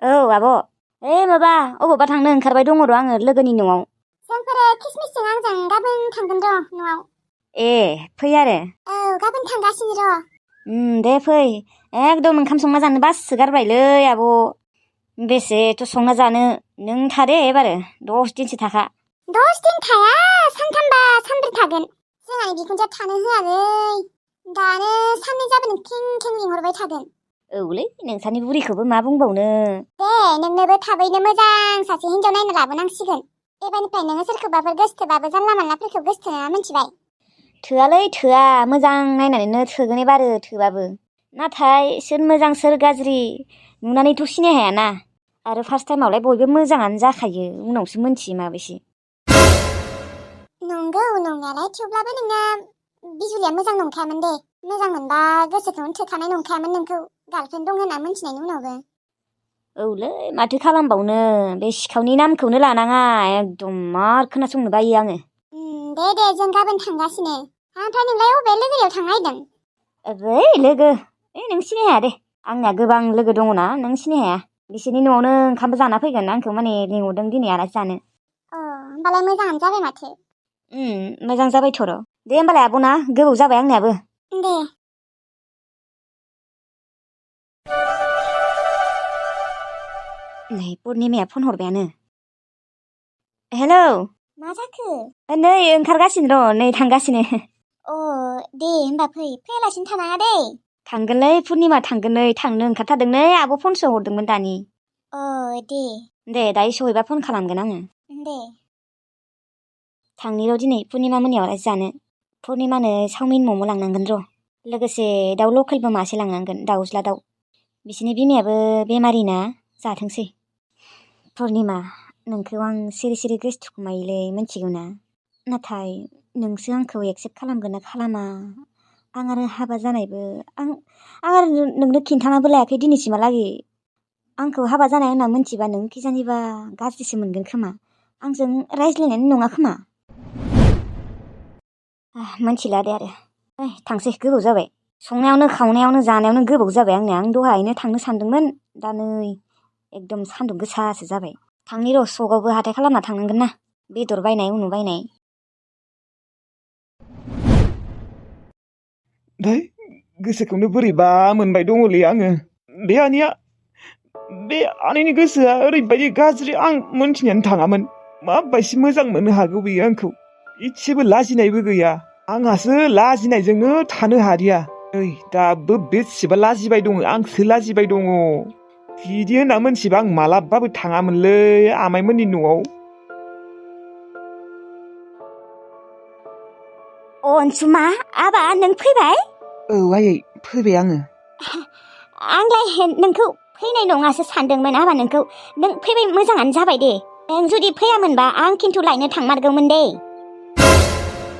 औ आब'। माबा अबावबा थांनो ओंखारबाय दङ र' आङो लोगोनि न'आव। जोंफोरो किसमिसजों आंजों गाबोन थांगोन र' न'आव। फै आरो। औ गाबोन थांगासिनो र'। दे फै। एकदम ओंखाम संना जानो बासोगारबायलै आब'। बेसेथ' संना जानो नों थादे एबारो 10 दिनसो थाखा। 10 दिन थाया, सानथामबा सानब्रै थागोन। जोंहानि बिखुनजोआ थानो होआलै। दानो साननै जाबानो खें खें लिंहरबाय थागोन। औलै नोंसानि बुरिखौबो मा बुंबावनो। दे नोंनोबो थाबैनो मोजां सासे हिनजाव नायना लाबोनांसिगोन। एबारनिफ्राय नोङो सोरखौबाफोर गोसथोबाबो जानला मानलाफोरखौ गोसथोनाङा मिथिबाय। थोआलै थोआ, मोजां नायनानैनो थोगोन एबारो थोबाबो। नाथाय सोर मोजां सोर गाज्रि नुनानैथ' सिनाय हायाना। आरो फार्स्ट टाइमावलाय बयबो मोजाङानो जाखायो, उनावसो मोनथियो माबेसे। नंगौ नंनायालाय, थेवब्लाबो नोंना बिजुलिया मोजां नंखायामोन दे। मोजां मोनबा गोसोखौनो थोखानाय नंखायामोन नोंखौ गार्लफ्रेन्ड दं होनना मोनथिनायनि उनावबो। औलै माथो खालामबावनो, बे सिखावनि नामखौनो लानाङा, एकदम मार खोनासंनो बायो आङो। दे जों गाबोन थांगासिनो। ओमफ्राय नोंलाय अबे लोगोयाव थांनो नागिरदों? लोगो नों सिनाय हाया दे। आंनिया गोबां लोगो दङना, नों सिनाय हाया। बिसोरनि न'आवनो ओंखामबो जाना फैगोन, आंखौ माने लिंहरदों दिनै आलासि जानो। होमबालाय मोजाङानो जाबाय माथो। मोजां जाबायथ' र'। दे होमबालाय आब' ना, गोबाव जाबाय आंनियाबो। दे। नै पुर्निमाया फन हरबायानो। हेलौ। मा जाखो? नै ओंखारगासिनो र', नै थांगासिनो। दे होमबा फैयालासिनो थानाङा दे। थांगोनलै पुर्निमा, थांगोन नै, थांनो ओंखारथारदों नै, आब' फनसो हरदोंमोन दानि। दे दायो सहैबा फन खालामगोन आङो। दे। थांनि र' दिनै पुर्निमा मोननियाव आलासि जानो। पुर्निमानो चावमिन मम' लांनांगोन र'। लोगोसे दाउ लकेलबो मासे लांनांगोन, दाउज्ला दाउ। बिसोरनि बिमायाबो बेमारि ना, जाथोंसै। पुर्निमा, नोंखौ आं सिरि सिरि गोसोथुखुमायोलै, मिथिगौ ना? नाथाय नोंसो आंखौ एक्सेप्ट खालामगोन ना खालामा? आं आरो हाबा जानायबो आं आरो नोंनो खिन्थानाबो लायाखै दिनैसिमहालागै। आंखौ हाबा जानाय होनना मिथिबा नों खिजानिबा गाज्रिसो मोनगोन खोमा, आंजों रायज्लायनायानो नङा खोमा। मिथिला दे आरो। थांसै, गोबाव जाबाय। संनायावनो खावनायावनो जानायावनो गोबाव जाबाय आंनिया। आं दहायनो थांनो सानदोंमोन, दा नै एकदम सान्दुं गोसासो जाबाय। थांनि र', सकआवबो हाथाय खालामना थांनांगोन ना, बेदर बायनाय उनु बायनाय। गोसोखौनो बोरैबा मोनबाय दङलै आङो। बे आनैनि गोसोआ ओरैबायदि गाज्रि, आं मोनथिनायानो थाङामोन। माबायदि मोजां मोननो हागौ बेयो आंखौ। इसेबो लाजिनायबो गैया। आंहासो लाजिनायजोंनो थानो हादिया। दाबो बेसेबा लाजिबाय दङ, आंसो लाजिबाय दङ। बिदि होनना मोनथिबा आं मालाबाबो थाङामोनलै आमाइमोननि न'आव। अनसुमा, आबा नों फैबाय? औ आयै, फैबाय आङो। आंलाय नोंखौ फैनाय नङासो सानदोंमोन आबा। नों फैबाय, मोजाङानो जाबाय दे। नों जुदि फैयामोनबा आं खिन्थु लायनो थांमारगौमोन दे।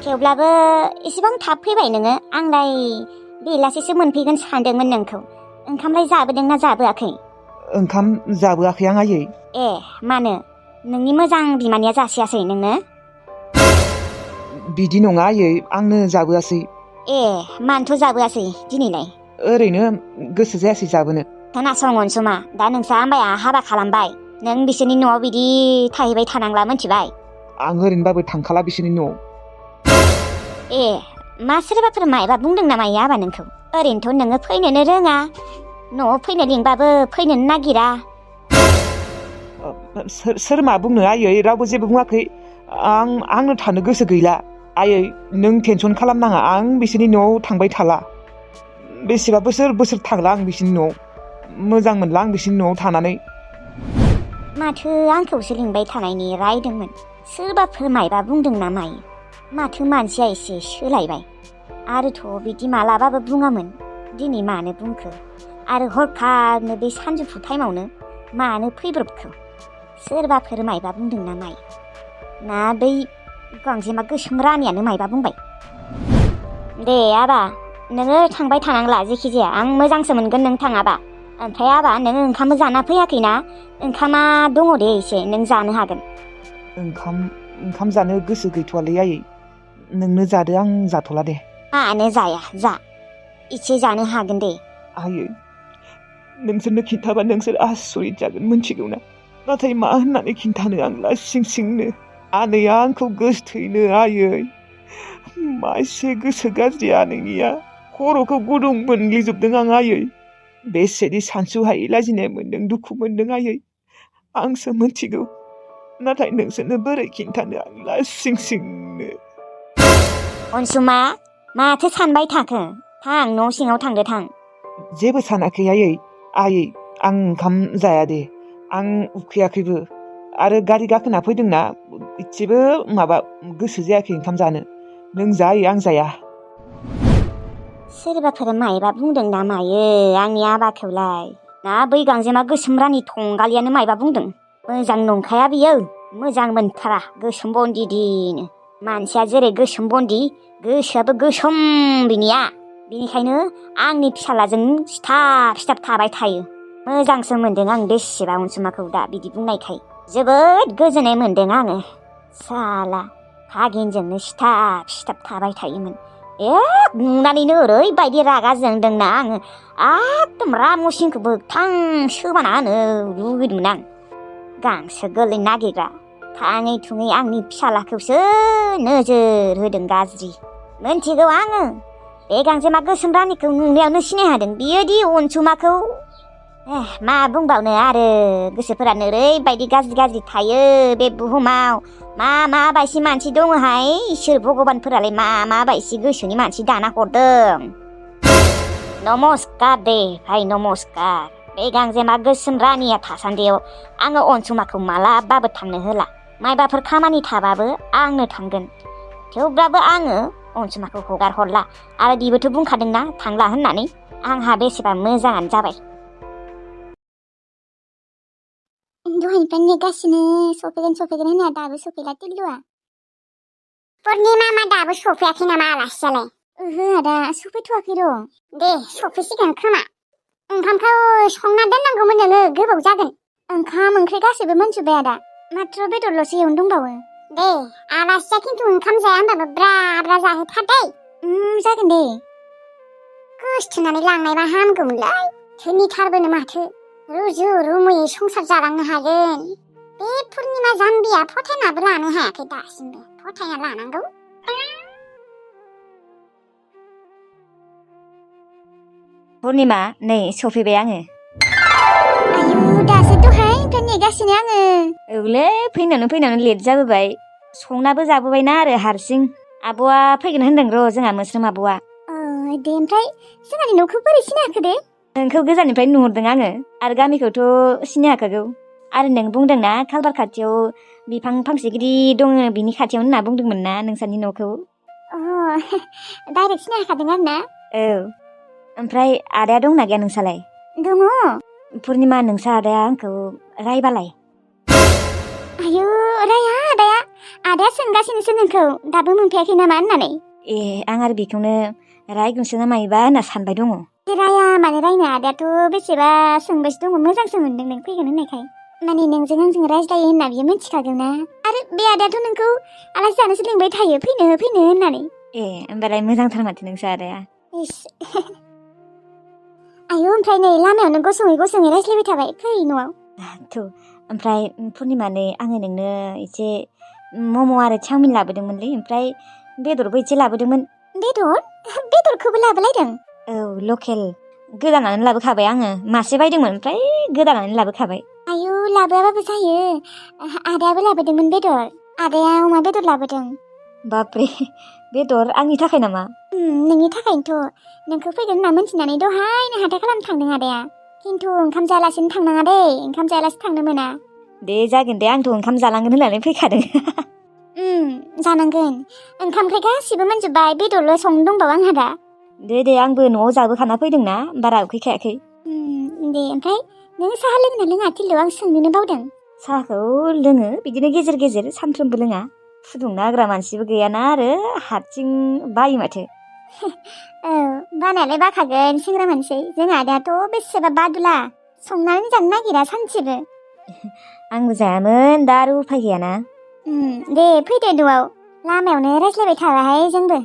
थेवब्लाबो एसेबां थाब फैबाय नोङो। आंलाय बेलासिसो मोनफैगोन सानदोंमोन नोंखौ। ओंखामलाय जाबोदोंना जाबोआखै? ओंखाम जाबोआखै आं आयै। मानो? नोंनि मोजां बिमानिया जासियासै नोंनो? बिदि नङा आयै, आंनो जाबोआसै। मानोथ' जाबोआसै दिनैलाय? ओरैनो गोसो जायासै जाबोनो। खोनासं अनसुमा, दा नोंसा आमाया हाबा खालामबाय। नों बिसोरनि न'आव बिदि थाहैबाय थानांला, मिथिबाय? आं ओरैनोबाबो थांखाला बिसोरनि न'आव। मा सोरबाफोर मायबा बुंदों नामा आबा नोंखौ? ओरैनोथ' नोङो फैनोनो रोङा, न'आव फैनो लिंबाबो फैनोनो नागिरा। सोर मा बुंनो आयै, रावबो जेबो बुङाखै। आंनो थानो गोसो गैला। आयै, नों टेनसन खालामनाङा, आं बिसोरनि न'आव थांबाय थाला। बेसेबा बोसोर थांला आं बिसोरनि न'आव। मोजां मोनला आं बिसोरनि न'आव थानानै। माथो आंखौसो लिंबाय थानायनि रायदोंमोन? सोरबाफोर मायबा बुंदों ना मायो? माथो मानसिया एसे सोलायबाय। आरोथ' बिदि मालाबाबो बुङामोन, दिनै मानो बुंखो? आरो हरखाबनो बे सानजौफु टाइमावनो मानो फैब्रबखो? सोरबाफोर मायबा बुंदों ना मायो? ना बै गांजेमा गोसोम रानियानो मायबा बुंबाय? दे आबा, नोङो थांबाय थानांला जेखिजाया। आं मोजांसो मोनगोन नों थाङाबा। ओमफ्राय आबा, नोङो ओंखामबो जाना फैयाखैना? ओंखामा दङ दे एसे, नों जानो हागोन। ओंखाम जानो गोसो गैथ'वालै आयै। नोंनो जादो, आं जाथ'ला दे। मानो जाया? जा, एसे जानो हागोन दे। आयै, नोंसोरनो खिन्थाबा नोंसोर आसरित जागोन मिन्थिगौना नाथाय मा होननानै खिन्थानो आं लासिं सिंनो आनैया आंखौ गोसथैनो आयै मा एसे गोसो गाज्रि आनैनिया खर'खौ गुदुं मोनग्लिजोबदों आं आयै बेसेदि सानसुहायै लाजिनाय मोन्दों दुखु मोन्दों आयै आंसो मिन्थिगौ नाथाय नोंसोरनो बोरै खिन्थानो आं लासिं सिंनो अनसुमा माथो सानबाय थाखो थां न' सिङाव थांदो थां जेबो सानाखै आयै आं ओंखाम जाया दे आं उखैयाखैबो आरो गारि गाखोना फैदोंना इसेबो माबा गोसो जायाखै ओंखाम जानो नों जा आयै आं जाया सोरबाफोर मायबा बुंदों ना मायो आंनि आबाखौलाय ना बै गांजेमा गोसोम रानि थंगालियानो मायबा बुंदों मोजां नंखाया बियो मोजां मोनथारा गोसोम बन्दिदिनो मानसिया जेरै गोसोम बन्दि गोसोआबो गोसोम बिनिया बिनिखायनो आंनि फिसालाजों सिथाब थाबाय थायो मोजांसो मोन्दों आं बेसेबा अनसुमाखौ दा बिदि बुंनायखाय जोबोद गोजोननाय मोन्दों आङो साला भागिनजोंनो सिथाब थाबाय थायोमोन नुनानैनो ओरैबायदि रागा जोंदोंना आङो एकदम रामसिंखौ बोगथां सोमाना होनो लुगैदोंमोन आं गांसो गोरलै नागिरग्रा थाङै थुङै आंनि फिसालाखौसो नोजोर होदों गाज्रि मोनथिगौ आङो बे गांजेमा गोसोम रानिखौ नुनायावनो सिनायहादों बियोदि अनसुमाखौ मा बुंबावनो आरो गोसोफोरानो ओरैबायदि गाज्रि थायो बे बुहुमाव मा बायसि मानसि दङहाय इसोर भगबानफोरालाय मा बायसि गोसोनि मानसि दाना हरदों नमस्कार दे भाइ नमस्कार बे गांजेमा गोसोम रानिया थासान्दियाव आङो अनसुमाखौ मालाबाबो थांनो होला मायबाफोर खामानि थाबाबो आंनो थांगोन थेवब्लाबो आङो अनसुमाखौ हगार हरला आरो बिबोथ' बुंखादोंना थांला होननानै आंहा बेसेबा मोजाङानो जाबाय दहायनिफ्राय नेगासिनो सफैगोन होनना दाबो सफैला टिल्लुआ पुर्निमा मा दाबो सफैयाखै नामा आलासियालाय ओहो आदा सफैथ'वाखै र' दे सफैसिगोन खोमा ओंखामखौ संना दोननांगौमोन नोङो गोबाव जागोन ओंखाम ओंख्रि गासैबो मोनजोब्बाय आदा माथ्र' बेदरल'सो एवनो दंबावो दे आलासिया खिन्थु ओंखाम जाया होनबाबो ब्रा जाहोथार दै जागोन दे गोसथोनानै लांनायबा हामगौमोनलै धोनिथारबोनो माथो रुजु रुमुयै संसार जालांनो हागोन बे पुर्निमा जाम्बिया फोथायनाबो लानो हायाखै दासिमबो फोथायना लानांगौ पुर्निमा नै सफैबाय आङो आयु दासो दहायनिफ्राय नेगासिनो आङो औलै फैनानै लेट जाबोबाय संनाबो जाबोबायना आरो हारसिं आब'आ फैगोन होनदों र' जोंहा मोस्रोम आब'आ दे ओमफ्राय जोंहानि न'खौ बोरै सिनायाखै दे नोंखौ गोजाननिफ्राय नुहरदों आङो आरो गामिखौथ' सिनायाखागौ आरो नों बुंदोंना खालबार खाथियाव बिफां फांसे गिदिर दङ बिनि खाथियावनो होनना बुंदोंमोन ना नोंसानि न'खौ डाइरेक्ट सिनायखादों आरो ना औ ओमफ्राय आदाया दंना गैया नोंसालाय दङ पुर्निमा नोंसा आदाया आंखौ रायबालाय आयु राया आदाया सोंगासिनोसो नोंखौ दाबो मोनफैयाखै नामा होननानै आं आरो बेखौनो रायगोनसो ना मायोबा होनना सानबाय दङ राया माने रायनो आदायाथ' बेसेबा सोंबायसो दङ मोजांसो मोनदों नों फैगोन होननायखाय माने नोंजों आंजों रायज्लायो होनना बियो मिथिखागौ ना आरो बे आदायाथ' नोंखौ आलासि जानोसो लिंबाय थायो फैनो होननानै होमबालाय मोजांथार माथो नोंसा आदाया आयु ओमफ्राय नै लामायावनो गसङै रायज्लायबाय थाबाय फै न'आव ओमफ्राय पुर्निमा नै आङो नोंनो एसे मम' आरो चावमिन लाबोदोंमोनलै ओमफ्राय बेदरबो एसे लाबोदोंमोन बेदरखौबो लाबोलायदों औ लकेल गोदानानै लाबोखाबाय आङो मासे बायदोंमोन ओमफ्राय गोदानानै लाबोखाबाय आयु लाबोआबाबो जायो आदायाबो लाबोदोंमोन बेदर आदाया अमा बेदर लाबोदों बापरे बेदर आंनि थाखाय नामा नोंनि थाखायनोथ' नोंखौ फैगोन होनना मिन्थिनानै दहायनो हाथाय खालामनो थांदों आदाया खिन्थु ओंखाम जायालासिनो थांनाङा दे ओंखाम जायालासे थांनो मोना दे जागोन दे आंथ' ओंखाम जालांगोन होननानै फैखादों जानांगोन ओंखामखौ गासिबो मोनजोब्बाय बेदरल' संनो दंबावो आंहा दा दे आंबो न'आव जाबोखाना फैदोंना बारा उखैखायाखै दे ओमफ्राय नों साहा लोंना लोङा टिल्लु आं सोंनोनो बावदों साहाखौ लोङो बिदिनो गेजेर सानफ्रोमबो लोङा फुदुंना होग्रा मानसिबो गैयाना आरो हारसिं बायो माथो औ बानायालाय बाखागोन सेंग्रा मानसि जोंहा आदायाथ' बेसेबा बादुला संनानै जानो नागिरा सानसेबो आंबो जायामोन दा आरो उफाय गैयाना दे फैदो न'आव लामायावनो रायज्लायबाय थाबाहाय जोंबो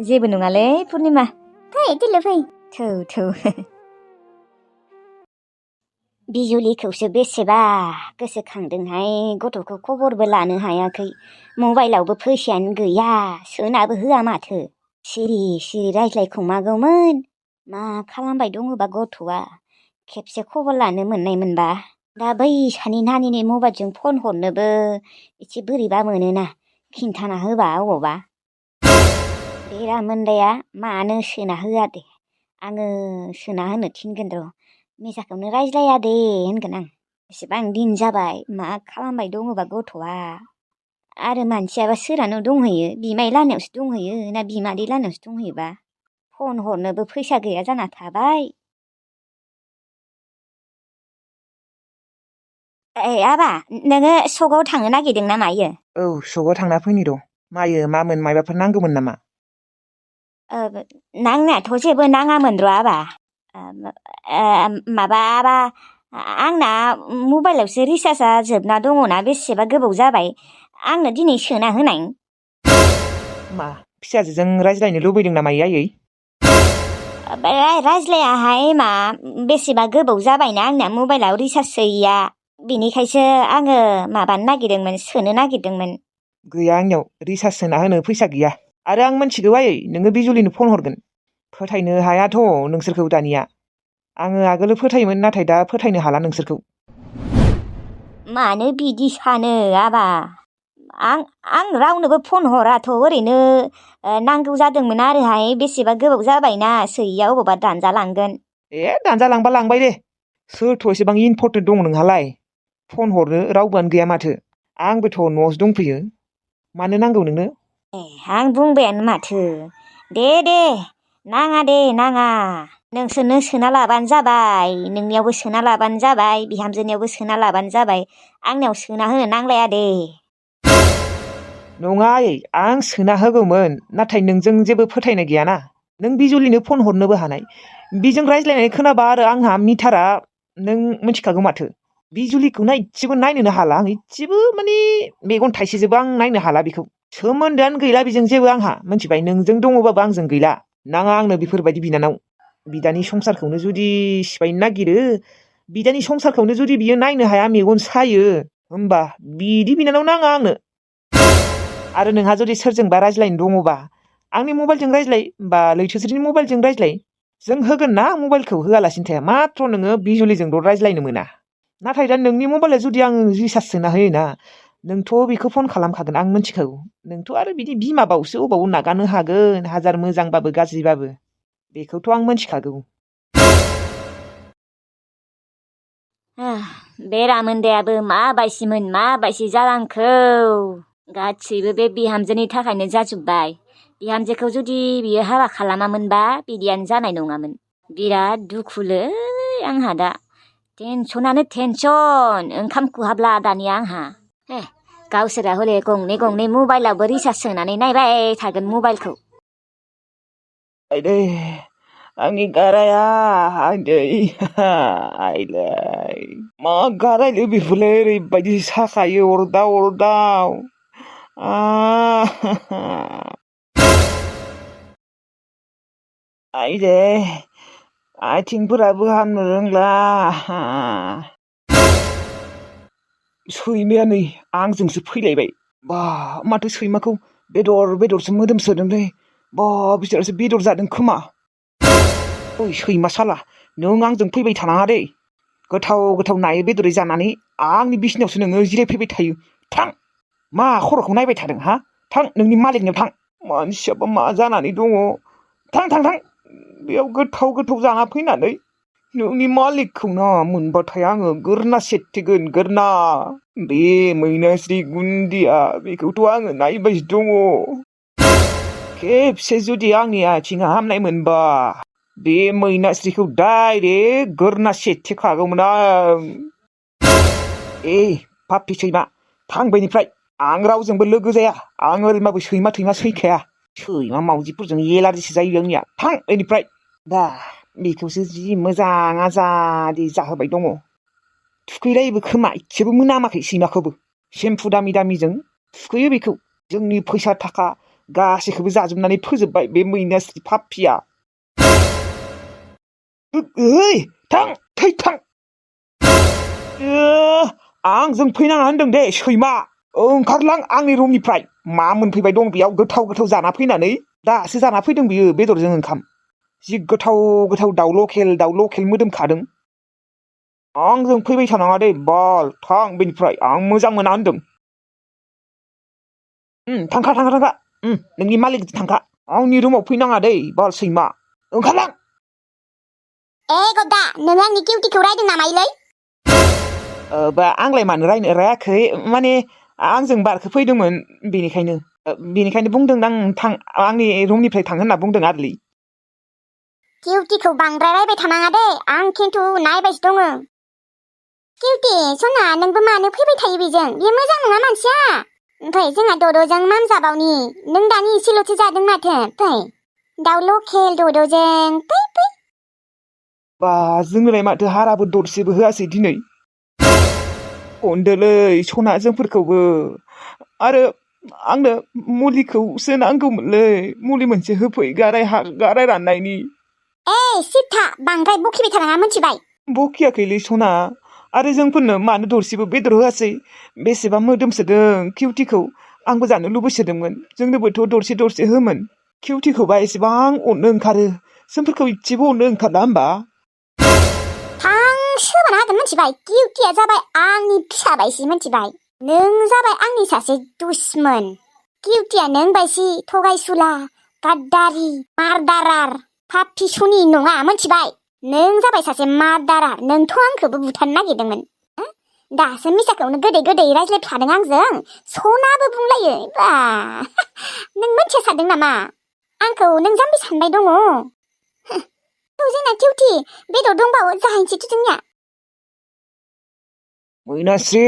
जेबो नङालै पुर्निमा फै टिल्लु फै थौ बिजुलिखौसो बेसेबा गोसोखांदोंहाय गथ'खौ खबरबो लानो हायाखै मबाइलावबो फैसायानो गैया सोनाबो होआ माथो सिरि सिरि रायज्लायखुमागौमोन मा खालामबाय दङबा गथ'आ खेबसे खबर लानो मोननाय मोनबा दा बै सानि नानिनि मबाइलजों फन हरनोबो एसे बोरैबा मोनोना खिन्थाना होबा अबावबा बेरामोन्दाया मानो सोना होआ दे आङो सोना होनो थिनगोन र' मिसाखौनो रायज्लाया दे होनगोन आं एसेबां दिन जाबाय मा खालामबाय दङबा गथ'आ आरो मानसियाबा सोरानाव दंहैयो बिमाय लानायावसो दंहैयो ना बिमादै लानायावसो दंहैयोबा फन हरनोबो फैसा गैया जाना थाबाय आबा नोङो सकआव थांनो नागिरदों ना मायो औ सकआव थांना फैनि र' मायो मामोन मायबाफोर नांगौमोन नामा नांनायाथ' जेबो नाङामोन र' आबा माबा आबा आंना मबाइलावसो रिसार्जआ जोबना दङना बेसेबा गोबाव जाबाय आंनो दिनै सोना होनाय मा फिसाजोजों रायज्लायनो लुबैदों नामा आयै रायज्लायाहाय मा बेसेबा गोबाव जाबायना आंना मबाइलाव रिसार्ज सोयैया बिनिखायसो आङो माबानो नागिरदोंमोन सोनो नागिरदोंमोन गैया आंनियाव रिसार्ज सोना होनो फैसा गैया आरो आं मिथिगौ आयै नोङो बिजुलिनो फन हरगोन फोथायनो हायाथ' नोंसोरखौ दानिया आङो आगोल फोथायोमोन नाथाय दा फोथायनो हाला नोंसोरखौ मानो बिदि सानो आबा आं रावनोबो फन हराथ' ओरैनो नांगौ जादोंमोन आरोहाय बेसेबा गोबाव जाबायना सोयैया अबावबा दानजालांगोन दानजालांबा लांबाय दे सोरथ' एसेबां इम्परटेन्ट दङ नोंहालाय फन हरनो रावबोआनो गैया माथो आंबोथ' न'आवसो दंफैयो मानो नांगौ नोंनो आं बुंबायानो माथो दे नाङा दे नाङा नोंसोरनो सोना लाबानो जाबाय नोंनियावबो सोना लाबानो जाबाय बिहामजोनियावबो सोना लाबानो जाबाय आंनियाव सोना होनो नांलाया दे नङा आयै आं सोना होगौमोन नाथाय नोंजों जेबो फोथायनाय गैयाना नों बिजुलिनो फन हरनोबो हानाय बिजों रायज्लायनाय खोनाबा आरो आंहा मिटारा नों मिथिखागौ माथो बिजुलिखौना इसेबो नायनोनो हाला आं इसेबो माने मेगन थाइसेजोंबो आं नायनो हाला बेखौ सोमोन्दोआनो गैला बेजों जेबो आंहा मिथिबाय नोंजों दङबाबो आंजों गैला नाङा आंनो बेफोरबायदि बिनानाव बिदानि संसारखौनो जुदि सिफायनो नागिरो बिदानि संसारखौनो जुदि बियो नायनो हाया मेगन सायो होमबा बिदि बिनानाव नाङा आंनो आरो नोंहा जुदि सोरजोंबा रायज्लायनो दङबा आंनि मबाइलजों रायज्लाय बा लैथोस्रिनि मबाइलजों रायज्लाय जों होगोन ना मबाइलखौ होआलासिनो थाया माथ्र' नोङो बिजुलिजोंल' रायज्लायनो मोना नाथाय दा नोंनि मबाइलाव जुदि आं रिसार्ज सोना होयोना नोंथ' बेखौ फन खालामखागोन आं मिथिखागौ नोंथ' आरो बिदि बिमाबावसो अबाव नागारनो हागोन हाजार मोजांबाबो गाज्रिबाबो बेखौथ' आं मिथिखागौ बेरामोन्दायाबो माबायसि जालांखो गासैबो बे बिहामजोनि थाखायनो जाजोब्बाय बिहामजोखौ जुदि बियो हाबा खालामामोनबा बिदियानो जानाय नङामोन बिराद दुखुलै आंहा दा टेनसनानो टेनसन ओंखाम खहाबला दानिया आंहा गावसोरा हले गंनै मबाइलावबो रिसार्ज सोनानै नायबाय थागोन मबाइलखौ आइदै आंनि गाराया आइदै आइलै मा गारायलै बेफोरलाय ओरैबायदि साखायो अरदाव आइदै आथिंफोराबो हामनो रोंला सैमाया नै आंजोंसो फैलायबाय बा माथो सैमाखौ बेदरसो मोदोम सोदोंलै बा बिसोरसो बेदर जादों खोमा ओइ सैमा साला नों आंजों फैबाय थानाङा दे गोथाव नायै बेदरै जानानै आंनि बिसिनायावसो नोङो जिरायफैबाय थायो थां मा खर'खौ नायबाय थादों हा थां नोंनि मालिकनियाव थां मानसियाबा मा जानानै दङ थां बेयाव गोथाव जाना फैनानै नोंनि मालिकखौ ना मोनबाथाय आङो गोरना सेथिगोन गोरना बे मैनास्रि गुन्दिया बेखौथ' आङो नायबायसो दङ खेबसे जुदि आंनि आथिङा हामनाय मोनबा बे मैनास्रिखौ डाइरेक्ट गोरना सेथिखागौमोन आं पापि सैमा थां बेनिफ्राय आं रावजोंबो लोगो जाया आं ओरैबाबो सैमा थैमा सैखाया सैमा मावजिफोरजों एलार्जिसो जायो आंनिया थां बेनिफ्राय दा बेखौसो जि मोजां आजादि जाहोबाय दङ थुखैलायोबो खोमा इसेबो मोनामाखै सैमाखौबो सेम्पु दामिजों थुखैयो बेखौ जोंनि फैसा थाखा गासैखौबो जाजोबनानै फोजोबबाय बे मैनास्रि पापिया थां आंजों फैनाङा होनदों दे सैमा ओंखारलां आंनि रुमनिफ्राय मा मोनफैबाय दं बेयाव गोथाव गोथाव जाना फैनानै दासो जाना फैदों बियो बेदरजों ओंखाम जि गोथाव गोथाव दाउ लकेल मोदोमखादों आंजों फैबाय थानाङा दे बाल थां बेनिफ्राय आं मोजां मोना होनदों थांखा नोंनि मालिकजों थांखा आंनि रुमाव फैनाङा दे बाल सैमा ओंखारलां गद्दा नों आंनि किउटिखौ रायदों नामालै आंलाय मानो रायाखै माने आंजों बारखो फैदोंमोन बेनिखायनो बुंदों आं आंनि रुमनिफ्राय थां होनना बुंदों आरोलै किउटिखौ बांद्राय रायबाय थानाङा दे आं खिन्थु नायबायसो दङ किउटि सना नोंबो मानो फैबाय थायो बेजों बेयो मोजां नङा मानसिया ओमफ्राय जोंहा दद'जों मामजाबावनि नों दानि एसेल'सो जादों माथो फै दाउ लकेल दद'जों फै बा जोंनोलाय माथो हाराबो दरसेबो होआसै दिनै अनदोलै सना जोंफोरखौबो आरो आंनो मुलिखौसो नांगौमोनलै मुलि मोनसे होफै गाराय राननायनि सिथा बांद्राय बखिबाय थानाङा मिथिबाय बखियाखैलै सना आरो जोंफोरनो मानो दरसेबो बेदर होआसै बेसेबा मोदोमसोदों किउटिखौ आंबो जानो लुबैसोदोंमोन जोंनोबोथ' दरसे होमोन किउटिखौबा एसेबां अननो ओंखारो जोंफोरखौ इसेबो अननो ओंखारला होमबा सोबाना हागोन मिथिबाय किउटिया जाबाय आंनि फिसा बायसि मिथिबाय नों जाबाय आंनि सासे दुश्मन किउटिया नों बायसि थगायसुला गाद्दारि मार्दारार पापि सुनि नङा मिथिबाय नों जाबाय सासे मार्दारार नोंथ' आंखौबो बुथारनो नागिरदोंमोन दासो मिसाखौनो गोदै रायज्लायबाय थादों आंजों सनाबो बुंलायो बा नों मिथिया सानदों नामा आंखौ नों जाम्बि सानबाय दङ जोंना किउटि बेदर दंबावो जाहैनोसैथ' जोंनिया मैनास्रि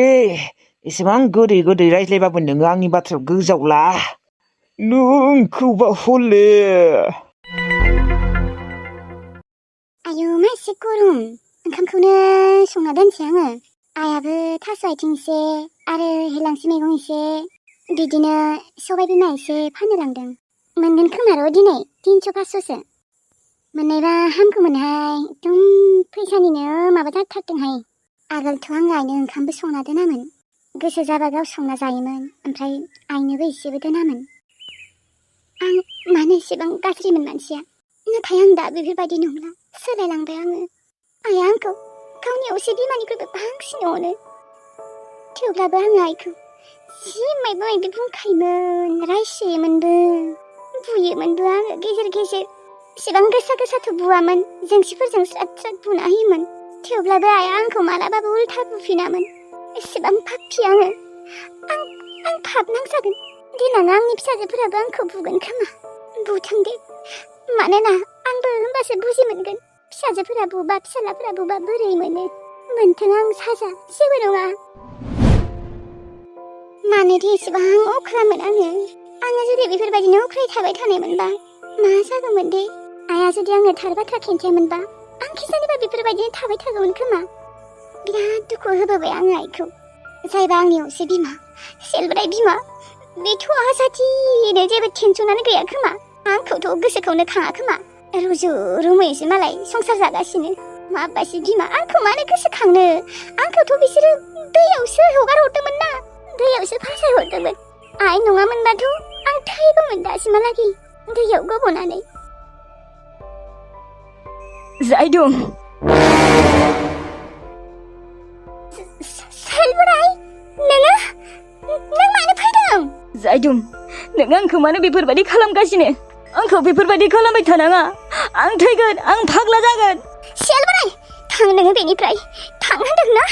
एसेबां गोदै रायज्लायबाबो नोङो आंनि बाथ्रायाव गोजावला नोंखौबा हले आयौ मा एसे गरम ओंखामखौनो संना दोनसै आङो आइयाबो थास' आथिं एसे आरो हेलांसि मैगं एसे बिदिनो सबाय बिमा एसे फाननो लांदों मोनगोन खोमार' दिनै 300-500सो मोननायबा हामगौमोनहाय एकदम फैसानिनो माबा जाथारदोंहाय आगोलथ' आं आइनो ओंखामबो संना दोनामोन गोसो जाबा गाव संना जायोमोन ओमफ्राय आइनोबो एसेबो दोनामोन आं मानो एसेबां गाज्रिमोन मानसिया नाथाय आं दा बेफोरबायदि नंला सोलायलांबाय आङो आइया आंखौ गावनि असे बिमानिख्रुइबो बांसिन अनो थेवब्लाबो आङो आइखौ जि मायबा मायबि बुंखायोमोन रायसोयोमोनबो बुयोमोनबो आङो गेजेर एसेबां गोसाथ' बुवामोन जोंसिफोरजों स्राद बुना होयोमोन थेवब्लाबो आइया आंखौ मालाबाबो उल्था बुफिनामोन एसेबां पापि आङो आं पाप नांजागोन देनां आंनि फिसाजोफोराबो आंखौ बुगोन खोमा बुथों दे मानोना आंबो होमबासो बुजि मोनगोन फिसाजोफोरा बुबा फिसालाफोरा बुबा बोरै मोनथों आं साजा जेबो नङा मानोथो एसेबां अख्रामोन आङो जुदि बेफोरबायदिनो अख्राय थाबाय थानायमोनबा मा जागौमोन दे आइया जुदि आंनो थार बाथ्रा खिन्थायामोनबा आं खिजानोबा बेफोरबायदिनो थाबाय थागौमोन खोमा बिराद दुखु होबोबाय आङो आइखौ जायबा आंनि असे बिमा सेलब्राय बिमा बेथ' आजादिनो जेबो टेनसनानो गैया खोमा आंखौथ' गोसोखौनो खाङा खोमा रुजु रुमैसो मालाय संसार जागासिनो माबासि बिमा आंखौ मानो गोसोखांनो आंखौथ' बिसोरो दैयावसो हगार हरदोंमोन ना दैयावसो फासाय हरदोंमोन आइ नङामोनबाथ' आं थैगौमोन दासिमहालागै दैयाव गब'नानै जायदुं सेलब्राय नों मानो फैदों जायदुं नों आंखौ मानो बेफोरबायदि खालामगासिनो आंखौ बेफोरबायदि खालामबाय थानाङा आं थैगोन आं फाग्ला जागोन सेलब्राय थां नोङो बेनिफ्राय थां होनदों ना